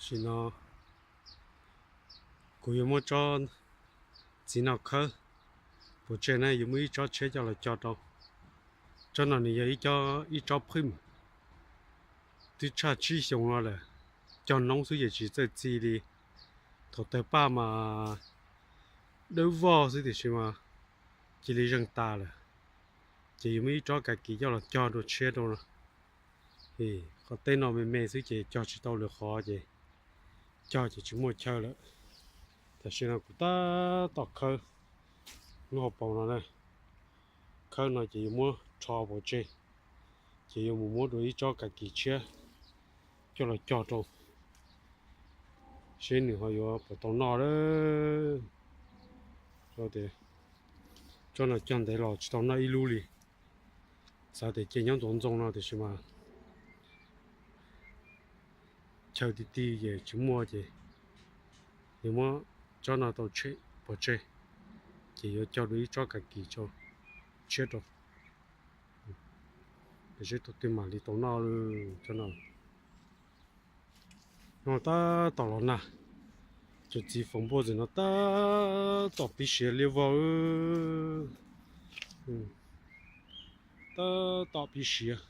Tam sim no kuv yuav muab tsob txiv no khawb pov tseg na, yuav muab ib tsob tshiab coj los cog rau. Tsob no nws yog ib tsob, ib tsob phwj, twb tshaj tsib xyoo no lawm. Cog noob xwb ces tsis txawj txi li. Thaum tawg paj mas dawb vog xwb tiam sis mas cia li zeeg tas lawm. Ces yuav muab ib tsob ka kis coj los cog rau tshiab rau no. Qhov teb no me me xwb ces cog tsis tau lwm qhov ces cog ces tsis muaj chaw lawm. Tam sim no kuv tab tom khawb lub hauv paus no na. Khawb no ces yuav muab rho pov tseg, ces yuav mus muab dua ib tsob ka kis tshiab coj los cog rau, seb nws ho yuav puas tau noj lawm. Tsob no cog ntev los tsis tau noj ib lub li. Xav tias cia nyob ntxoov ntxoo no tiam sis mas chaw ti ti ces tsis muaj ces yuav muab tsob no tau tshem pov tseg, ces yuav cog dua ib tsob ka kis tshiab rau. Seb thaum twg mam li tau noj lawm tsob no. No tab tom los nag, cov txiv foom npua ntxim no tab tom pib siav liab vog. Tab tom pib siav.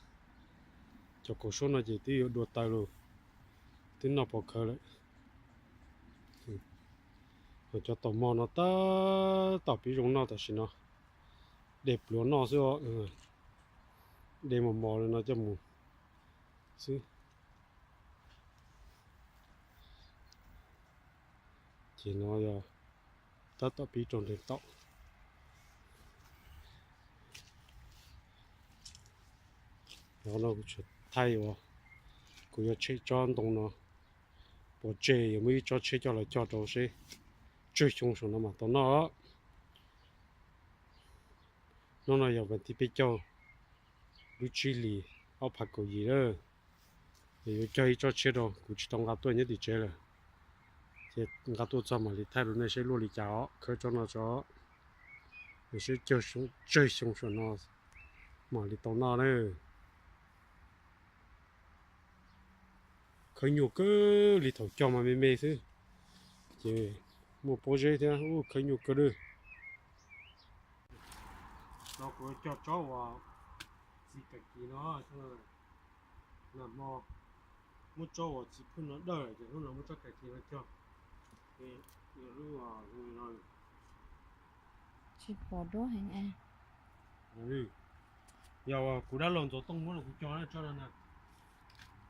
Cov kaum suab no ces twb yuav dua taws lawm, twb noj pov khawv lawm. Cov taum mog no tab tom pib zoo noj tam sim no. De pluav noj xwb os. De mos mos li no coj mus xwb. Ces no yog tab tom pib rau nrees taum. Qhov no kuv thaij uas kuv yuav tshem tsob ntoo no pov tseg, yuav muab ib tsob tshiab coj los cog rau seb tsawg xyoo saum no mam tau noj. Hnub no yog vas thib peb caug lub tsib hlis ob phav kaum yim lawm. Yuav cog ib tsob tshiab rau, kuv tsis tau nqa tuaj nyob tim tsev lawm, ces nqa tuaj txog mam li thaij rau nej seb luaj li cas os. Khawb tsob no tso, seb tsawg xyoo saum no mam li tau noj na. Khawb nyuaj kawg li, thaum cog mas me me xwb, ces muaj pob zeb thiab, khawb nyuaj kawg li. No kuv cog tsob uas txiv ka kis no, nag hmo muab tsob uas txiv phwj no dawj ces hnub no muab tsob ka kis no cog. Tsis pom duab heev. Yog kuv dab laug Ntxoov Tooj muab los kuv cog tsob no na.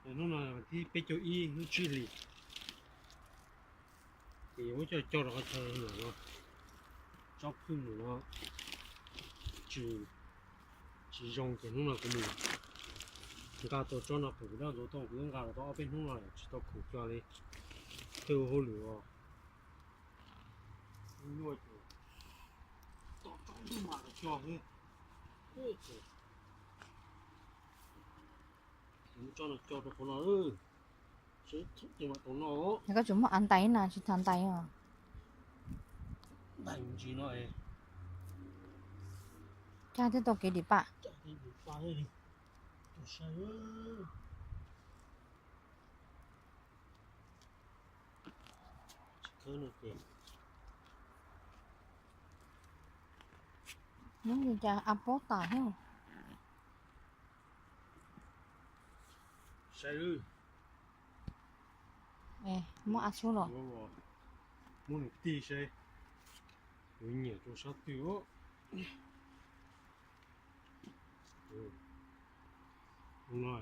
Hnub no thib peb caug ib lub tsib hlis, ces yuav muab coj cog rau qhov chaw no, tsob phwj no tsis, tsis zoo ces hnub no kuv mus nqa tau tsob no pem kuv dab Ntxoov Tooj, kuv twb nqa los tau ob peb hnub no tsis tau khoom cog li. Tej ua hauj lwm os, nyuaj ces tom tsob ntuj mam cog xwb. Ces muab tsob no cog rau qhov no, seb thaum twg mam tau noj. Koj tseem muab av ntais na, tsis tas ntais os. Ntais ntsis no, cag thiaj tau kev dim pam. Hnub li cas av pob tas thiab. Saib, muab av xub los, muab nws tig saib, yuav nyiam rau sab twg. No,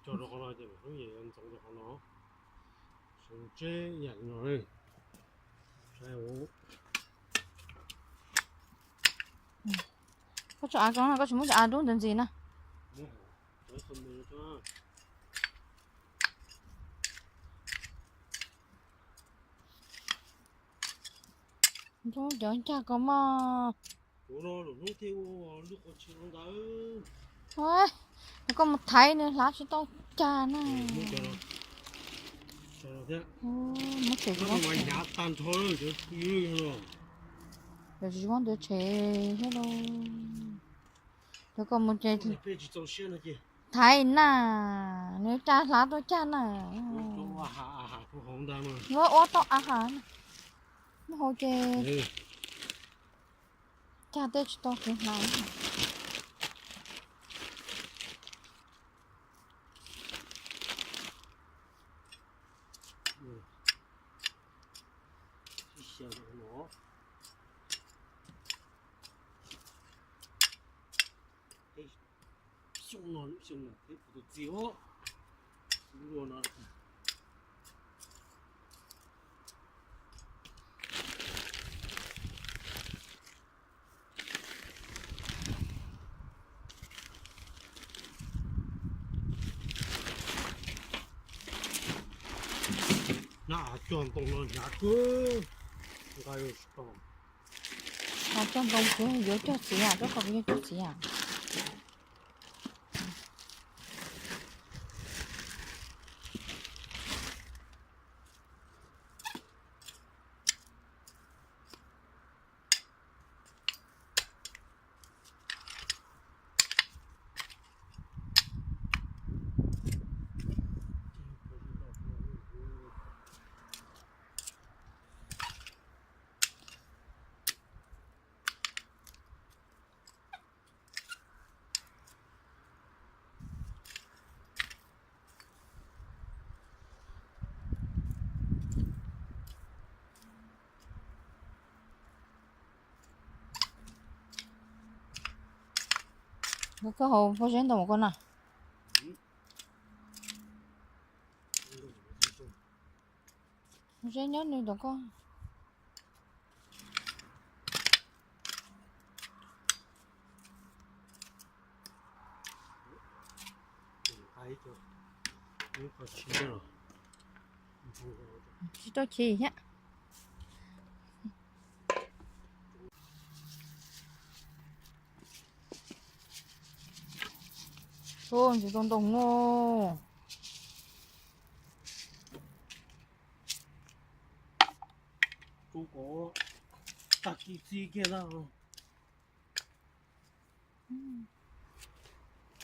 cog rau qhov no ces hnub yam yuav ntxoov rau qhov no. Sawv tseb yam li no. Koj tso av ko no, koj tsis muab cov av dub ntawd ntxiv na. Ntxub cov ncag ko mog. Koj mus thaiv nws hlav tsis tau cag na. Muab tshem, yog tsis muab ntuav tshem thiab lauj. Cov koj mus ces thaiv na, nws cag hlav tau cag na. Muab ua tau a has, muab hau ces cag tej tsis tau kev hlais. Xyoo no lub xyoo no thiab kuv tus txiv os, lub no. Nab cog ntoo no hnyav kawg, nqa yuav tsis tau. Nab cog ntoo kuv yuav cog txiv yam, rau qhov kuv yuav cog txiv yam. Koj hau pob zeb ntau mas koj na. Pob zeb nyob nws tom koj. Tsis tau chim thiab. Ntsis tau ntoo no. Rub kom tag kis txi kiag na.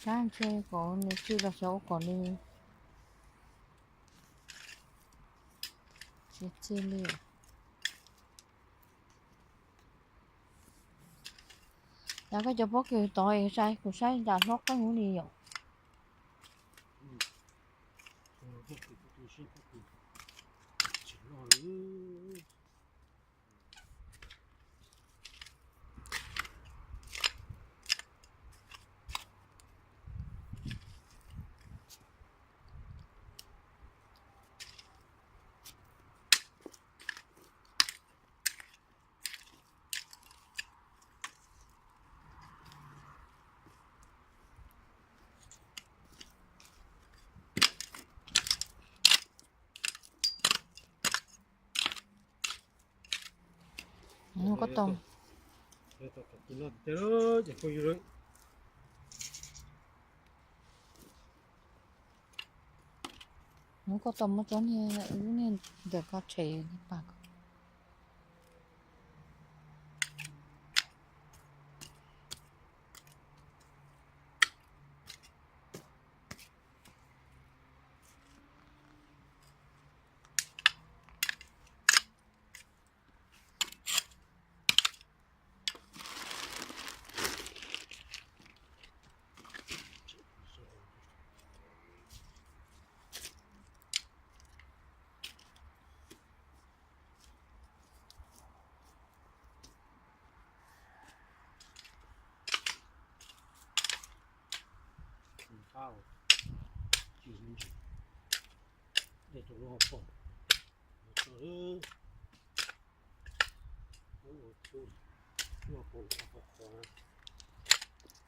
Sab ntshe kom nws txi los xyov ua kom li. Tsis txi li. Yog koj cov pob kws tod es kuv saib nram hlob qeej ub li yom. Hnub koj tau, hnub koj tau muab tsob niag lub niag ntawm koj tshem pam ko.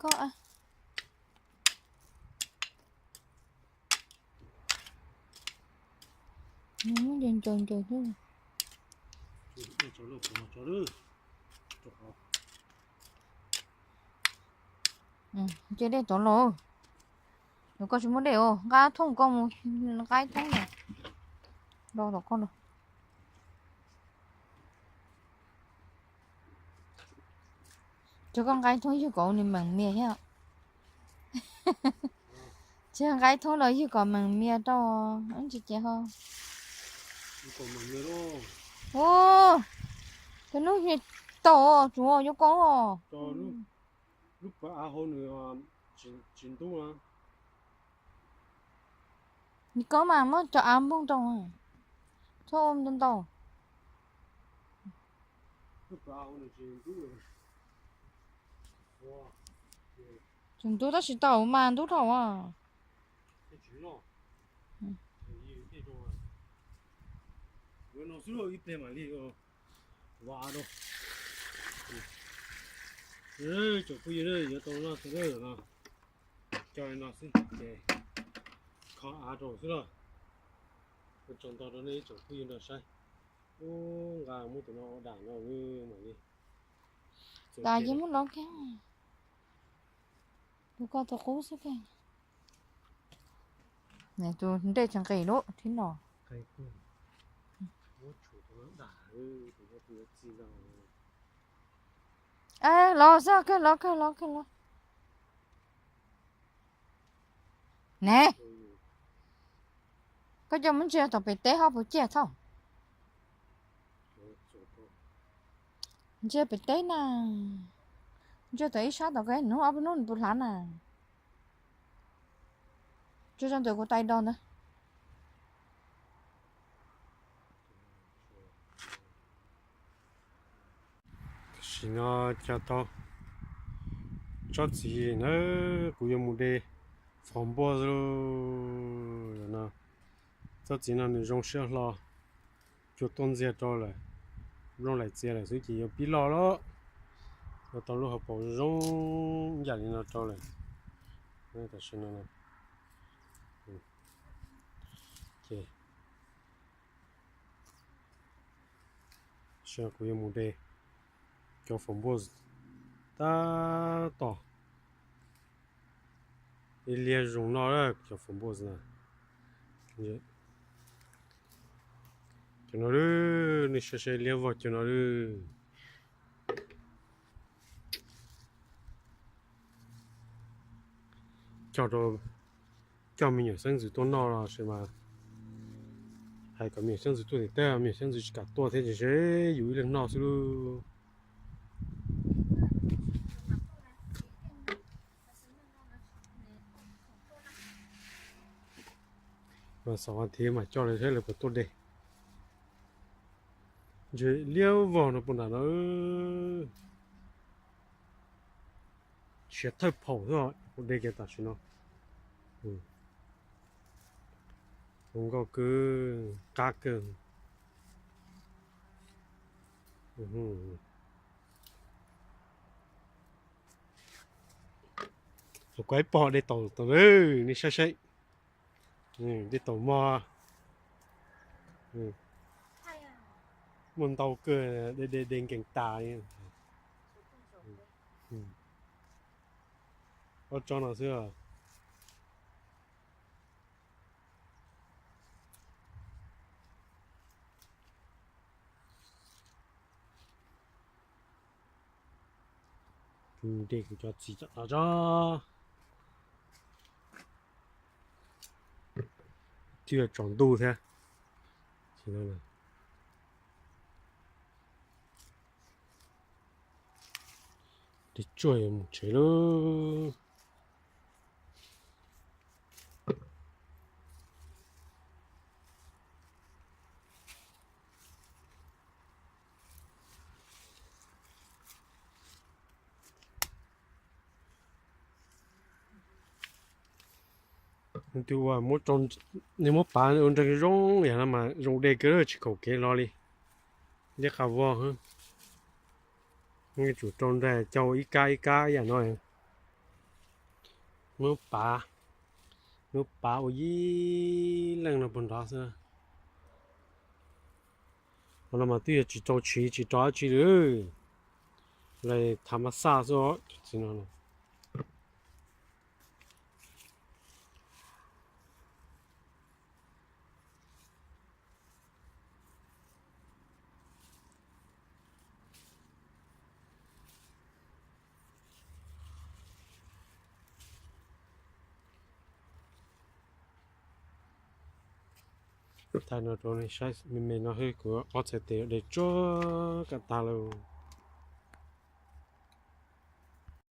Koj nws muab ncaws ncaws ncaws xwb. Cia dej tod los. Yog koj tsis muaj dej os, nqa thoob koj mus, nqa ib thoob los rau tom koj los. Ces koj nqa ib thoob yug kom nws meem mias thiab. Ces nqa ib thoob los ywg kom meem mias rau, ntsis ces ho. Ua, cov nub tau tsuav yuav koob os. Lub pawg av hauv nws tsis ntub na. Nws koob mas muab cov av npoog rau, txhob ua ntau ntau. Tsis ntub tab sis tau mas ntub dhau as. Ib pliag mam li vov av rau. Tsoom phooj ywg, yuav tau noj tau lawm no, coj li no xwb ces kho av rau xwb los. Ua tsaug ntau rau nej ib tsoom phooj ywg nrog saib. Ub, nqa muab tus no ua dam no mam li. Dam yeej muab lov kiag. Tus ko tus qub xwb kiag. Tus nrej tsis nqis lub thib no. Los xwb, kawg los, kawg los, kawg los. Ne, koj coj mus ntsia tom pem teb ho puas ciaj thaum. Ntsia pem teb na, ntsia tom ib sab tom koj hnub ob peb hnub nws puas hlav na. Tsuas tso ntawm kuv tais do ntawd. Tam sim no cas tau tsob txiv na, kuv yuav mus de faus npuaj xwb no. Tsob txiv no nws zoo siab hlo, cua tuaj ntxiag rau lawm, nplooj laim txias lawm xwb ces yuav pib loj lawm. Yuav tau lub hauv paus zoo zoo ib yam li no rau lawm. Tam sim no ces kuv yuav mus de cov faus npuaj tab tom. Ib liab zoo noj cov faus npuaj na. Cov no lawm, nej saib saib liab vog cov no lawm. Coj rau, coj me nyuam xeeb ntxwv tuaj noj los sis mas hais kom me nyuam xeeb ntxwv tuaj tim teb, me nyuam xeeb ntxwv tsis kam tuaj thiab ces yus ib leeg noj xwb lauj. Mas xav thiab mas coj lawv saib lawv puas tuaj de. Ntshe liab vog no puag nram no. Siav thawj phaum xwb os, kuv de kiag tam sim no. Zoo nkauj kawg, qab kawg. Kuv ib pog de taum tau, nej saib saib. De taum mog. Muaj ntau kawg, de de de nkees tas li. Ob tsob no xwb. Kuv de kuv cov txiv tam no tso. Twb yuav tsaus ntuj thiab. De tsuag yuav mus tsev lauj. Tus uas muab pav ua nreeg zoo yam no mas zoo de kawg, tsis kaum kev hlo li. Liab qab vog, tsum rau nraim cau ib kab ib kab yam no. Muab pav, muab pav ua ib leej no puag nrad xwb. Qhov no mas twb yog tsis rau tshiv tsis rau dab tsi li, lawv thav mas xaj xwb os. Thaij no rau nej saib me me no xwb, kuv ob txhais tes de tsuag kam tag lawm.